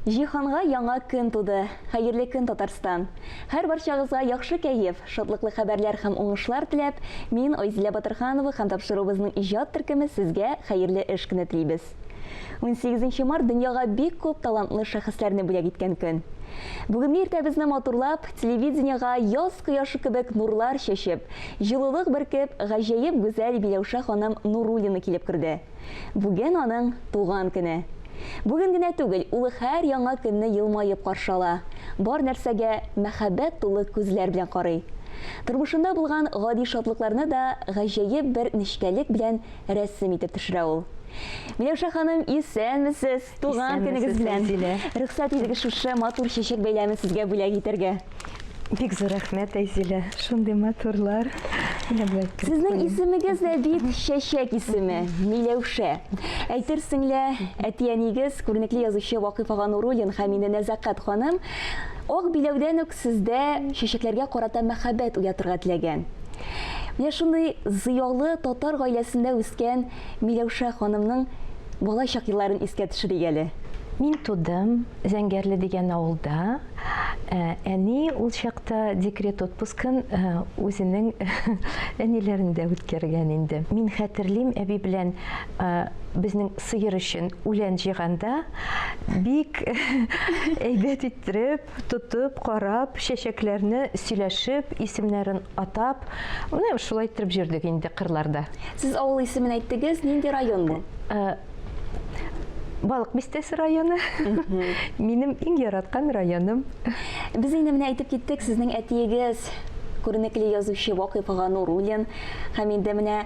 Җиһанга яңа көн туды. Хәерле көн, Татарстан! Һәр барчагызга яхшы кәеф, шатлыклы хәбәрләр һәм уңышлар теләп, мин, Айзилә Батырханова һәм тапшыруыбызның иҗат төркеме сезгә хәерле эш көне телибез. Унсигезенче март дөньяга бик күп талантлы шәхесләрне бүләк иткән көн. Бүгенге иртәбезне матурлап, телевидениегә яз кояшы кебек нурлар чәчеп, җылылык бөркеп, гаҗәеп гүзәл Биләүшә ханым Нуруллина килеп керде. Бүген аның туган көне. Бүген генә түгел, ул һәр яңа көнне елмаеп каршы ала, бар нәрсәгә мәхәббәт тулы күзләр белән карый. Тормышында булган гади шатлыкларны да гаҗәеп бер нечкәлек белән рәсем итеп төшерә ул. Миләүшә ханым, исәнмесез! Туган көнегез белән! Рөхсәт итегез шушы матур чәчәк бәйләмен сезгә бүләк итәргә. Бик зур рәхмәт, Айзилә. Шундый матурлар. Менә болай итеп Сезнең исемегез дә бит чәчәк исеме, Миләүшә. Әйтерсең лә, әти-әниегез, күренекле язучы Вакыйф ага Нуруллин һәм инде Нәзакәт ханым ак биләүдән үк сездә чәчәкләргә карата мәхәббәт уятырга теләгән. Менә шундый зыялы татар гаиләсендә үскән Миләүшә ханымның балачак елларын искә төшерик әле. Мин тудым Зәңгәрле дигән авылда. Әни ул чакта декрет отпускын үзенең әниләрендә үткәргән инде. Мин хәтерлим, әби белән безнең сыер өчен үлән җыйганда бик әйбәт иттереп, тотып, карап, чәчәкләрне сөйләшеп, исемнәрен атап, менә шулай иттереп йөрдек инде кырларда. Сез авыл исемен әйттегез, нинди район бу? Балык Бистәсе районы. Минем иң яраткан районым. Без инде менә әйтеп киттек, сезнең әтиегез күренекле язучы Вакыйф ага Нуруллин һәм инде менә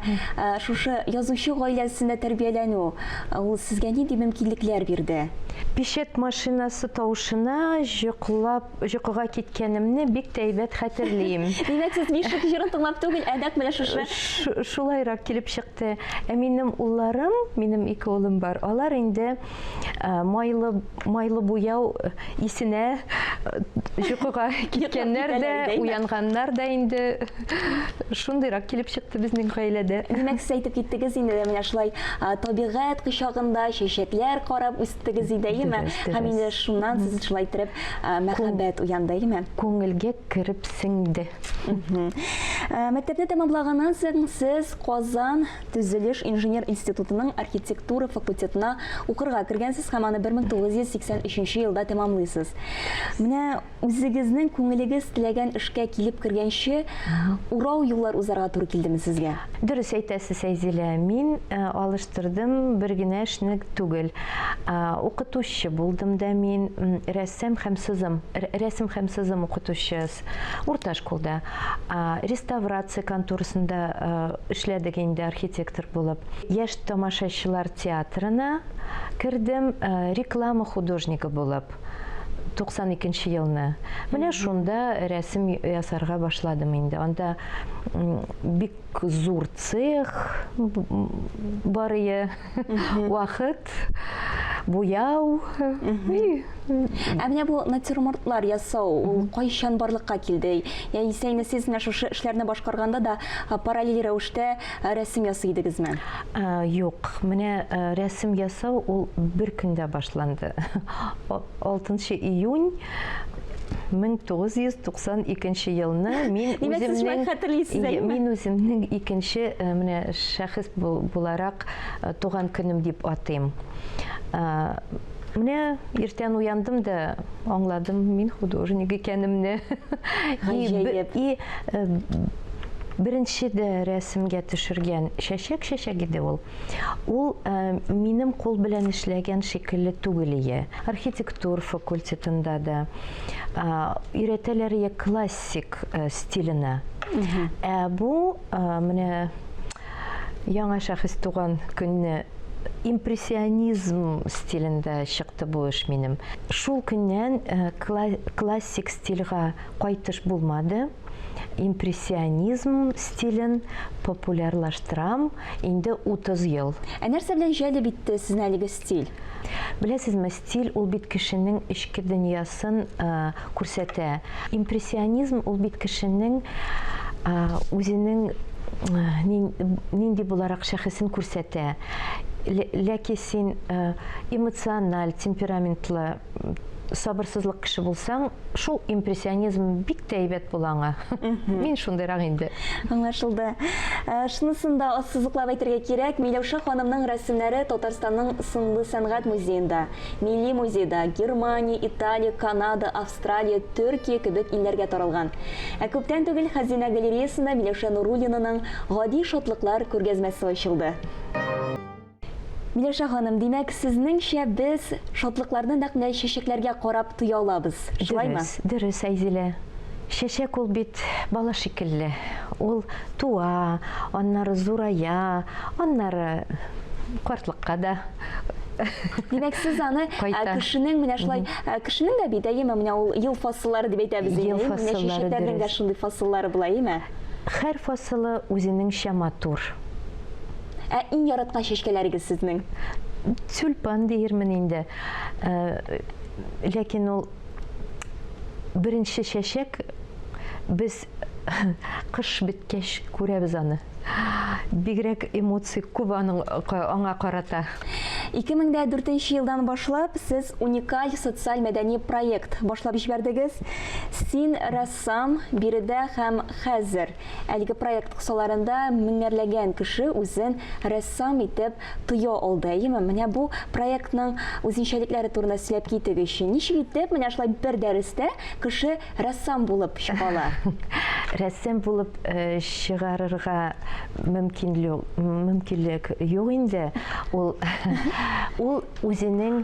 шушы язучы гаиләсендә тәрбияләнү, ул сезгә нинди мөмкинлекләр бирде? Печать машинасы тавышына җоклап, җокыга киткәнемне бик тә әйбәт хәтерлим. Димәк, сез бишек җырын тыңлап түгел, ә нәкъ менә шушы. Шулайрак килеп чыкты. Ә минем улларым, минем ике улым бар, алар инде майлы, майлы буяу исенә җокыга киткәннәр дә, уянганнар да инде. Шундыйрак килеп чыкты безнең гаиләдә. Димәк, сез әйтеп киттегез инде дә менә шулай табигать кочагында чәчәкләр карап үстегез инде, әйеме? Һәм инде шуннан сез шулай иттереп мәхәббәт уянды, әйеме? Күңелгә кереп сеңде. Мәктәпне тәмамлаганнан соң сез Казан төзелеш инженер институтының архитектура факультетына укырга кергәнсез һәм аны 1983 елда тәмамлыйсыз. Менә үзегезнең күңелегез теләгән эшкә килеп кергәнче урау юллар узарга туры килдеме сезгә? Дөрес әйтәсез, Әйзилә. Мин алыштырдым бер генә эшне түгел. Укытучы булдым да мин, рәссам һәм сызым, рәсем һәм сызым укытучы. Урта школда, реставрация конторасында эшләдек инде архитектор булып. Яшь тамашачылар театрына кердем, реклама художнигы булып. 92 нче елны. Менә шунда рәсем ясарга башладым инде. Анда бик зур цех барые, вакыт, буяу. Ә менә бу натюрмортлар ясау, ул кайчан барлыкка килде? Яисә инде сез менә шушы эшләрне башкарганда да параллель рәвештә рәсем ясый идегезме? Юк, менә рәсем ясау ул бер көндә башланды. 6 июнь 1992 елны мин үземнең мин үземнең икенче менә шәхес буларак туган көнем дип атыйм. Менә иртән уяндым да аңладым, мин художник икәнемне. Гаҗәеп. И беренче дә рәсемгә төшергән чәчәк чәчәк иде ул. Ул минем кул белән эшләгән шикелле түгел ие. Архитектур факультетында да өйрәтәләр ие классик стиленә. Ә бу менә яңа шәхес туган көнне импрессионизм стилендә чыкты бу эш минем. Шул көннән классик стильгә кайтыш булмады. Импрессионизм стилен популярлаштырам инде 30 ел. Ә нәрсә белән җәлеп итте сезне әлеге стиль? Беләсезме, стиль ул бит кешенең эчке дөньясын күрсәтә. Импрессионизм ул бит кешенең үзенең нинди буларак шәхесен күрсәтә. Ләки син эмоциональ, темпераментлы, сабырсызлык кеше булсаң, шул импрессионизм бик тә әйбәт була аңа. Мин шундыйрак инде. Аңлашылды. Шунысын да ассызыклап әйтергә кирәк, Миләүшә ханымның рәсемнәре Татарстанның сынлы сәнгать музеенда, Милли музейда, Германия, Италия, Канада, Австралия, Төркия кебек илләргә таралган. Ә күптән түгел Хәзинә галереясында Миләүшә Нуруллинаның Гади шатлыклар күргәзмәсе ачылды. Миләүшә ханым, димәк, сезнеңчә, без шатлыкларны нәкъ менә чәчәкләргә карап тоя алабыз, шулаймы? Дөрес, дөрес, Айзилә. Чәчәк ул бит бала шикелле. Ул туа, аннары зурая, аннары картлыкка да Димәк, сез аны кайта. Кешенең менә шулай, кешенең дә бит, әйеме, менә ул ел фасыллары дип әйтәбез инде, Ел әйеме? Менә фасыллары, чәчәкләрнең дә дөрес. шундый фасыллары була, әйеме? Һәр фасылы үзенеңчә матур. Ә иң яраткан чәчкәләрегез сезнең? Тюльпан диермен инде. Ләкин ул беренче чәчәк без кыш беткәч күрәбез аны. Бигрәк эмоция күп аның аңа карата. 2004 елдан башлап сез уникаль социаль-мәдәни проект башлап җибәрдегез. Син рәссам, биредә һәм хәзер. Әлеге проект кысаларында меңәрләгән кеше үзен рәссам итеп тоя алды, әйеме? Менә бу проектның үзенчәлекләре турында сөйләп китегезче. Ничек итеп менә шулай бер дәрестә кеше рәссам булып чыга ала? Рәссам булып чыгарырга мөмкинлек юк инде. Ул ул үзенең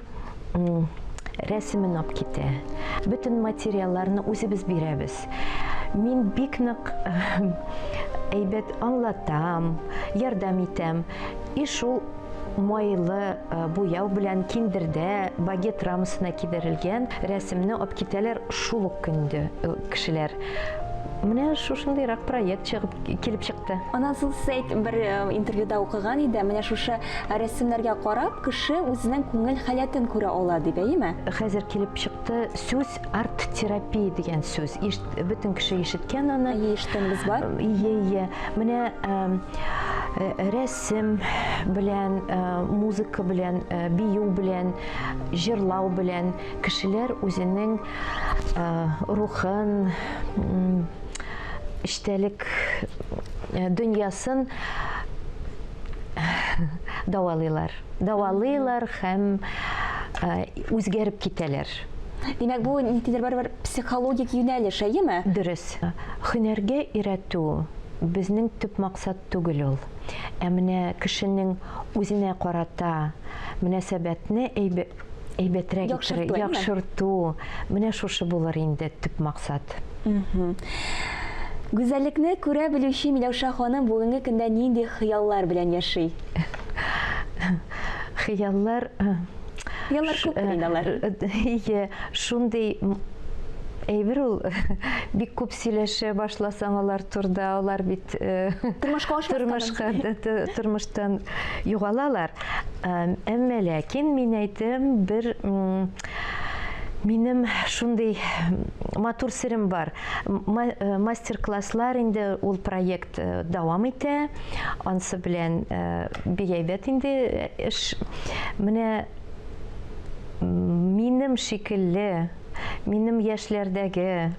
рәсемен алып китә. Бөтен материалларны үзебез бирәбез. Мин бик нык әйбәт аңлатам, ярдәм итәм. И шул майлы буяу белән киндердә багет рамасына кидерелгән рәсемне алып китәләр шул ук көндә кешеләр. Менә шушындыйрак проект чыгып килеп чыкты. Аннан соң сез әйт, бер интервьюда укыган идем, менә шушы рәсемнәргә карап, кеше үзенең күңел халәтен күрә ала дип, әйеме? Хәзер килеп чыкты сүз арт-терапия дигән сүз. Ишт, бөтен кеше ишеткән аны. Әйе, ишеткәнебез бар. Ие, ие. Менә рәсем белән, музыка белән, бию белән, җырлау белән кешеләр үзенең рухын, эчтәлек дөньясын дәвалыйлар. Дәвалыйлар һәм үзгәреп китәләр. Димәк, бу ниндидер барыбер психологик юнәлеш, әйеме? Дөрес. Һөнәргә өйрәтү безнең төп максат түгел ул. Ә менә кешенең үзенә карата мөнәсәбәтне әйбәтрәк иттерү, яхшырту, менә шушы булыр инде төп максат. Гүзәллекне күрә белүче Миләүшә ханым бүгенге көндә нинди хыяллар белән яши? Хыяллар Хыяллар күптер инде алар. Ие, шундый әйбер ул, бик күп сөйләшә башласаң алар турда, алар бит тормышка тормышка тормыштан югалалар. Әмма ләкин мин әйтәм, бер минем шундый матур серем бар. Мастер-класслар инде ул проект дәвам итә. Ансы белән бик әйбәт инде эш. Менә минем шикелле, минем яшьләрдәге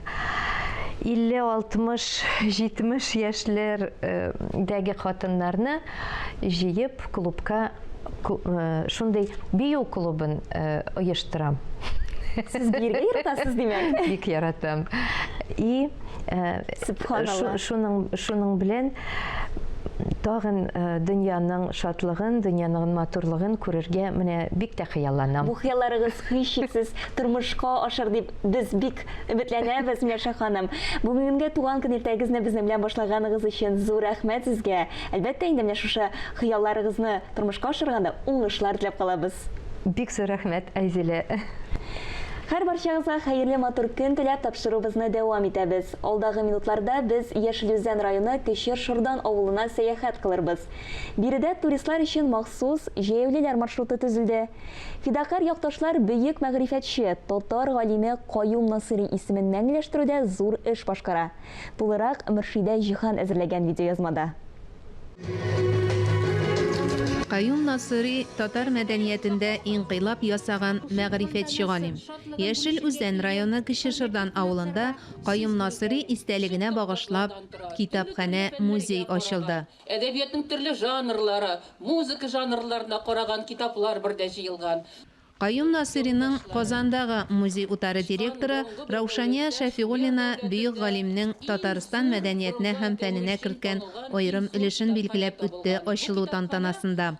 50, 60, 70 яшьләрдәге хатыннарны җыеп клубка шундый бию клубын оештырам. Сез биергә яратасыз, димәк? Бик яратам. И Сөбханалла. Шуның, шуның белән тагын дөньяның шатлыгын, дөньяның матурлыгын күрергә менә бик тә хыялланам. Бу хыялларыгыз һичшиксез тормышка ашыр дип без бик өметләнәбез, Миләүшә ханым. Бүгенге туган көн иртәгезне безнең белән башлаганыгыз өчен зур рәхмәт сезгә. Әлбәттә инде менә шушы хыялларыгызны тормышка ашырганда уңышлар теләп калабыз. Бик зур рәхмәт, Айзилә. Һәр барчагызга хәерле матур көн теләп тапшыруыбызны дәвам итәбез. Алдагы минутларда без Яшел Үзән районы Кече Шордан авылына сәяхәт кылырбыз. Биредә туристлар өчен махсус җәяүлеләр маршруты төзелде. Фидакарь якташлар бөек мәгърифәтче, татар галиме Каюм Насыйри исемен мәңгеләштерүдә зур эш башкара. Тулырак Мөршидә Җиһан әзерләгән видеоязмада. Каюм Насыйри татар мәдәниятендә инкыйлаб ясаган мәгърифәтче галим. Яшел Үзән районы Кече Шырдан авылында Каюм Насыйри истәлегенә багышлап китапханә-музей ачылды. Әдәбиятның төрле жанрлары, музыка жанрларына караган китаплар бердә җыелган. Каюм Насыйриның Казандагы музей-утары директоры Раушания Шәфигуллина бөек галимнең Татарстан мәдәниятенә һәм фәненә керткән аерым өлешен билгеләп үтте ачылу тантанасында.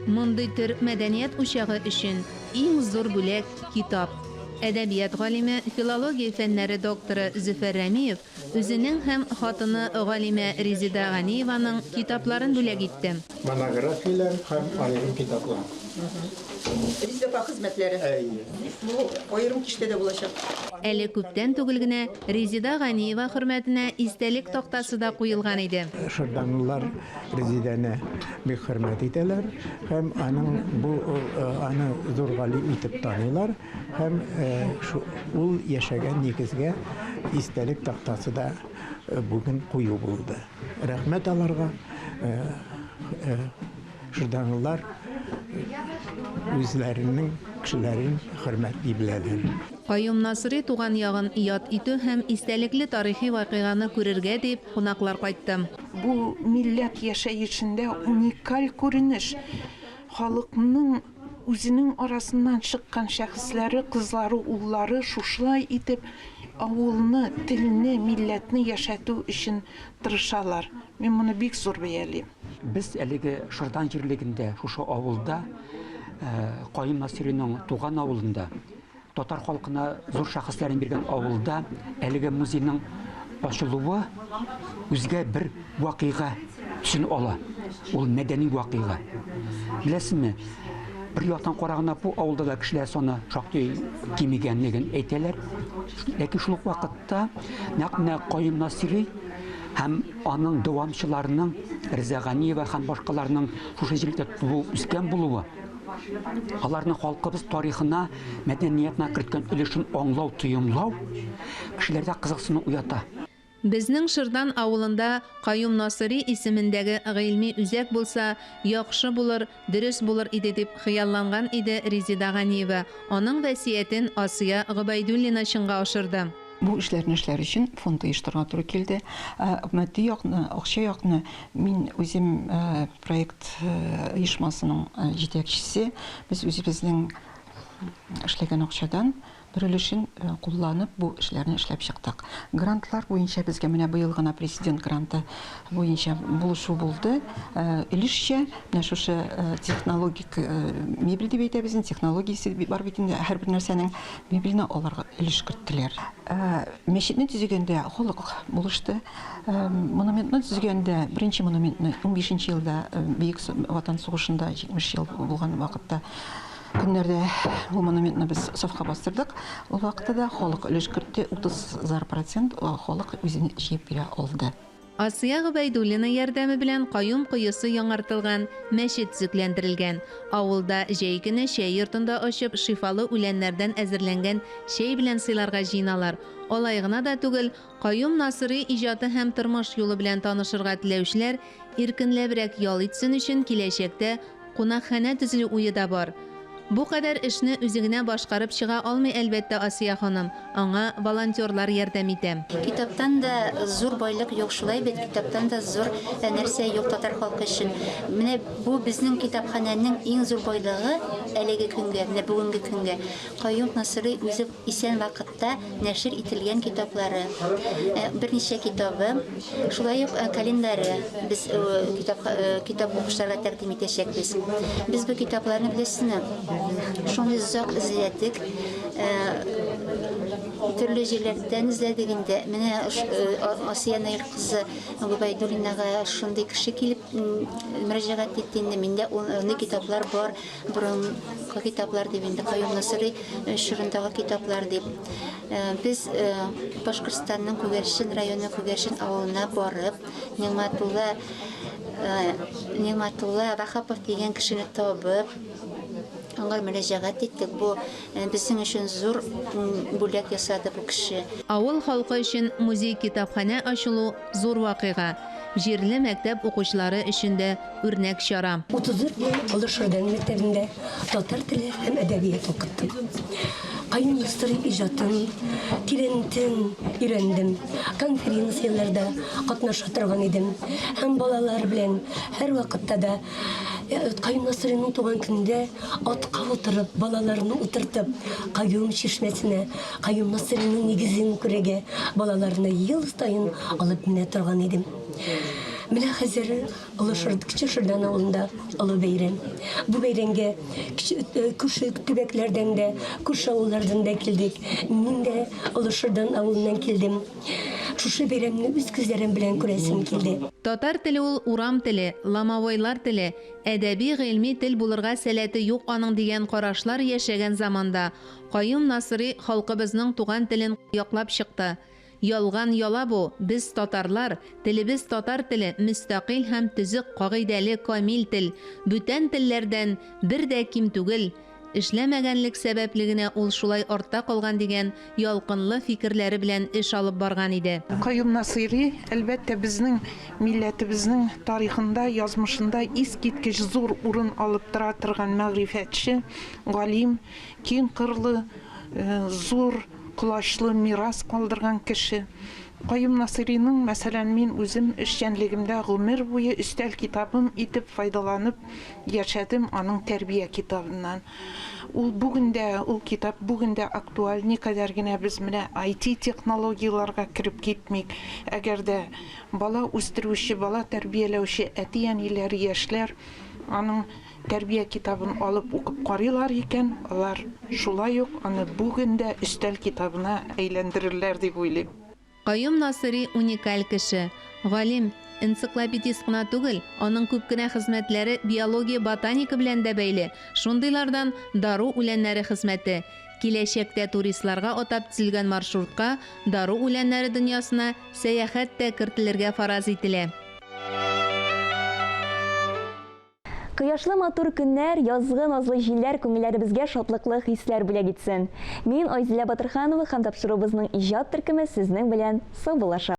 Мондый төр мәдәният учагы өчен иң зур бүләк, китап. Әдәбият галиме, филология фәннәре докторы Зөфәр Рәмиев Үзенең һәм хатыны галимә Резеда Ганиеваның китапларын бүләк итте. Монографияләр һәм аерым китаплар. Резеда апа хезмәтләре. Әйе. Бу аерым киштәдә булачак. Әле күптән түгел генә Резеда Ганиева хөрмәтенә истәлек тактасы да куелган иде. Шырданлылар Резедәне бик хөрмәт итәләр һәм аның бу аны зур галим итеп таныйлар. Һәм ул яшәгән нигезгә истәлек тактасы да бүген кую булды. Рәхмәт аларга. Шырданлылар үзләренең кешеләрен хөрмәтли беләләр. Каюм Насыйри туган ягын яд итү һәм истәлекле тарихи вакыйганы күрергә дип кунаклар кайтты. Бу милләт яшәешендә уникаль күренеш. Халыкның Үзенең арасыннан чыккан шәхесләре, кызлары, уллары шушылай итеп авылны, телне, милләтне яшәтү өчен тырышалар. Мин моны бик зур бәялим. Без әлеге Шырдан җирлегендә, шушы авылда, Каюм Насыйриның туган авылында, Татар халкына зур шәхесләрен биргән авылда әлеге музейның ачылуы үзгә бер вакыйга төсен ала. Ул мәдәни вакыйга. Беләсезме, бер яктан караганда бу авылда да кешеләр саны шактый кимегәнлеген әйтәләр. Ләкин шул ук вакытта нәкъ менә Каюм Насыйри һәм аның дәвамчыларының Риза Ганиева һәм башкаларның шушы җирлектә туып үскән булуы Аларның халкыбыз тарихына, мәдәниятына керткән өлешен аңлау, тоемлау кешеләрдә кызыксыну уята. Безнең Шырдан авылында Каюм Насыйри исемендәге гыйльми үзәк булса, яхшы булыр, дөрес булыр иде дип хыялланган иде Резеда Ганиева. Аның вәсыятен Асия Гобәйдуллина чынга ашырды. Бу эшләрне эшләр өчен фонд оештырырга туры килде. Матди якны, акча якны мин үзем проект оешмасының җитәкчесе. Без үзебезнең эшләгән акчадан бер өлешен кулланып бу эшләрне эшләп чыктык. Грантлар буенча безгә менә быел гына президент гранты буенча булышу булды. Өлешчә менә шушы технологик мебель дип әйтәбез инде, технологиясе бар бит инде һәрбер нәрсәнең. Мебельне аларга өлеш керттеләр. Мәчетне төзегәндә халык булышты. Монументны төзегәндә, беренче монументны 15 елда Бөек Ватан сугышында 70 ел булган вакытта көннәрдә бу монументны без сафка бастырдык. Ул вакытта да халык өлеш кертте, 30 процент халык үзен җыеп бирә алды. Асия Гобәйдуллина ярдәме белән Каюм коесы яңартылган, мәчет төзекләндерелгән. Авылда җәй көне чәй йортында ачып, шифалы үләннәрдән әзерләнгән чәй белән сыйларга җыеналар. Алай гына да түгел, Каюм Насыйри иҗаты һәм тормыш юлы белән танышырга теләүчеләр иркенләбрәк ял итсен өчен киләчәктә Кунакханә төзелү уе да бар. Бу кадәр эшне үзе генә башкарып чыга алмый, әлбәттә, Асия ханым. Аңа волонтерлар ярдәм итә. Китаптан да зур байлык юк, шулай бит, китаптан да зур нәрсә юк татар халкы өчен. Менә бу безнең китапханәнең иң зур байлыгы әлеге көнгә, менә бүгенге көнгә. Каюм Насыйри үзе исән вакытта нәшер ителгән китаплары, берничә китабы, шулай ук календаре без китап, китап укучыларга тәкъдим итәчәкбез. Без бу китапларны, беләсезме, шундый озак эзләдек, төрле җирләрдән эзләдек инде. Менә Асия Наил кызы Гобәйдуллинага шундый кеше килеп мөрәҗәгать итте инде. Миндә андый китаплар бар. Борынгы китаплар дип инде Каюм Насыйри чорындагы китаплар дип. Без Башкортстанның Күгәрчен районы Күгәрчен авылына барып, Нигъмәтулла Нигъмәтулла Вахапов дигән кешене табып, аңар мөрәҗәгать иттек. Бу безнең өчен зур бүләк ясады бу кеше. Авыл халкы өчен музей-китапханә ачылу зур вакыйга, җирле мәктәп укучылары өчен дә үрнәк чара. 34 ел Олы Шырдан мәктәбендә татар теле һәм әдәбият укыттым. Каюм Насыйри иҗатын тирәнтен өйрәндем. Конференцияләрдә катнаша торган идем һәм балалар белән һәрвакытта да Каюм Насыйриның туган көнендә атка утырып, балаларны утыртып, Каюм чишмәсенә, Каюм Насыйриның нигезен күрергә балаларны ел саен алып менә торган идем. Менә хәзер Олы Шырд, Кече Шырдан авылында олы бәйрәм. Бу бәйрәмгә күрше төбәкләрдән дә, күрше авыллардан да килдек. Мин дә Олы Шырдан авылыннан килдем. Шушы бәйрәмне үз күзләрем белән күрәсем килде. Татар теле ул урам теле, ломовойлар теле, әдәби-гыйльми тел булырга сәләте юк аның дигән карашлар яшәгән заманда Каюм Насыйри халкыбызның туган телен яклап чыкты. Ялган яла бу, без татарлар, телебез татар теле, мөстәкыйль һәм төзек, кагыйдәле, камил тел, бүтән телләрдән бер дә ким түгел, эшләмәгәнлек сәбәпле генә ул шулай артта калган дигән ялкынлы фикерләре белән эш алып барган иде. Каюм Насыйри, әлбәттә, безнең милләтебезнең тарихында, язмышында искиткеч зур урын алып тора торган мәгърифәтче, галим, киң кырлы, зур колачлы мирас калдырган кеше. Каюм Насыйриның, мәсәлән, мин үзем эшчәнлегемдә гомер буе өстәл китабым итеп файдаланып яшәдем аның тәрбия китабыннан. Ул бүген дә, ул китап бүген дә актуаль, никадәр генә без менә IT технологияләргә кереп китмик, әгәр дә бала үстерүче, бала тәрбияләүче әти-әниләр, яшьләр аның Тәрбия китабын алып укып карыйлар икән, алар шулай ук аны бүген дә өстәл китабына әйләндерерләр дип уйлыйм. Каюм Насыйри уникаль кеше. Галим, энциклопедист кына түгел, аның күп кенә хезмәтләре биология-ботаника белән дә бәйле, шундыйлардан дару үләннәре хезмәте. Киләчәктә туристларга атап төзелгән маршрутка дару үләннәре дөньясына сәяхәт тә кертелергә фараз ителә. Кояшлы матур көннәр, язгы назлы җилләр күңелләребезгә шатлыклы хисләр бүләк итсен. Мин, Айзилә Батырханова һәм тапшыруыбызның иҗат төркеме сезнең белән саубуллаша.